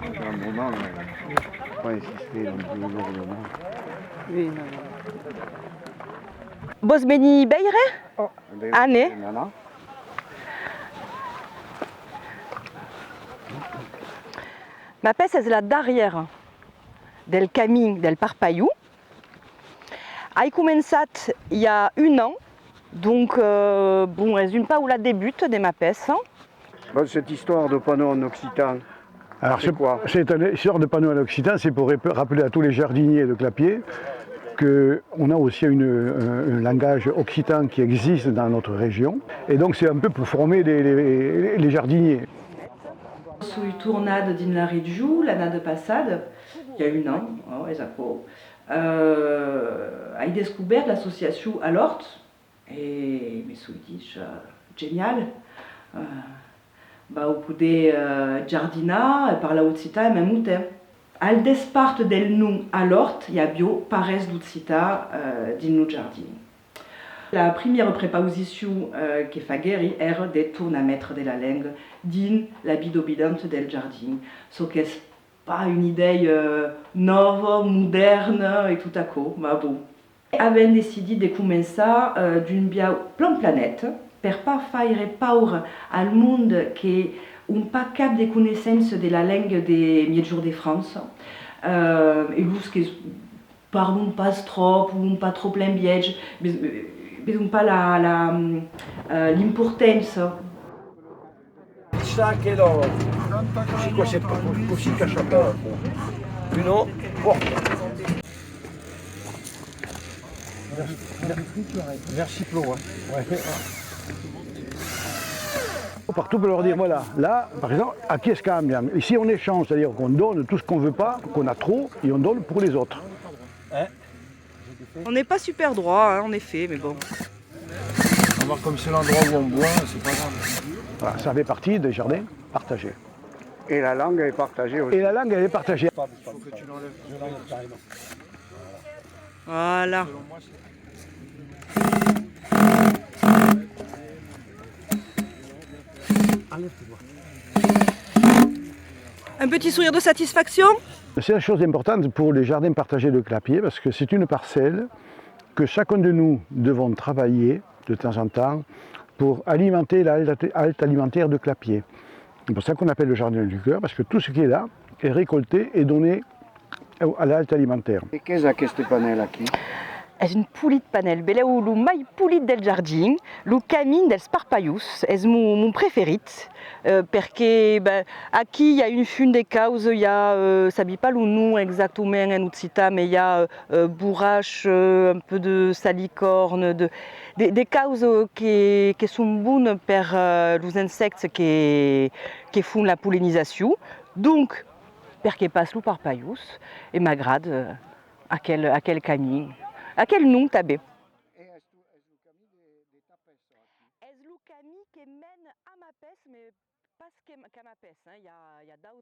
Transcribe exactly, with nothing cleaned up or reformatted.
Un moment, euh, pas insister non plus lourdement. Vòs venir veire? Anè. Mapes es la darrièra del camin del Parpalhon. Ai començat i a un an, donc, euh, bon, es un pauc la debut de Mapes. Bon, cette histoire de panneau en occitan, Alors, c'est ce, quoi ? C'est une histoire de panneau en occitan, c'est pour rep-, rappeler à tous les jardiniers de Clapiers que on a aussi une, un, un langage occitan qui existe dans notre région. Et donc, c'est un peu pour former les, les, les jardiniers. Soi tornada dins la region l'annada passada, i a un an, ò, es aquò. Euh, ai descobèrt l'associacion A l'Òrt, e me soi dich, eh, genial, eh, vau poder, eh, jardinar e parlar occitan en mème temps. Al despart del nom A l'Òrt, i aviá pas res d'occitan, eh, dins lo jardin. La primièra prepausicion, eh, que faguèri èra de tornar metre de la lenga dins la vida vidanta del jardin, çò qu'es pas una idèia, eh, nòva, modèrna e tot aquò, mas bon. Avèm decidit de començar, eh, d'un biais plan planet, per pas faire paur al monde que ont pas cap de coneissença de la lenga de Miègjorn de França, eh, e los que parlon pas tròp, o ont pas tròp l'enveja, ves-, veson pas la, la, eh, l'importança. Chacun d'or. C'est quoi cette proposition ? Qu'est-ce que ça s'appelle ? Une eau forte. Merci, Flo, hein. Ouais. Partout pour leur dire, voilà, là, par exemple, aquí es cambian. Ici, on échange, c'est-à-dire qu'on donne tout ce qu'on veut pas, qu'on a trop, et on donne pour les autres. Hein ? On n'est pas super droit, hein, en effet, mais bon. On voit comme c'est l'endroit où on boit, c'est pas grave. Voilà, ça fait partie des jardins partagés. Et la langue est partagée aussi. Et la langue, elle est partagée. Voilà. Un petit sourire de satisfaction. C'est une chose importante pour les jardins partagés de Clapiers, parce que c'est une parcelle que chacun de nous devons travailler de temps en temps pour alimenter la halte, halte alimentaire de Clapiers. C'est pour ça qu'on appelle le jardin du cœur, parce que tout ce qui est là est récolté et donné au, à la halte alimentaire. E qu'es aqueste panèl aquí? Es un polit panèl, belèu lo mai polit del jardin, lo camin dels Parpalhons, es mon, mon preferit, eh, perque, ben, aquí i a un fum de causas, i a, eh, sabi pas lo nom exactament en occitan, mas i a, eh, eh, borracha, eh, un peu de salicorne, de, de, de causas que, que son bonas per, eh, los insèctes que, que fon la pollinizacion. Donc, perqué pas los Parpalhons, e m'agrada, eh, aquel, aquel camin, aquel nom tanben. Es lo camin que mena a Mapes, mas pas que, qu'a Mapes, hein. I a, i a d'autres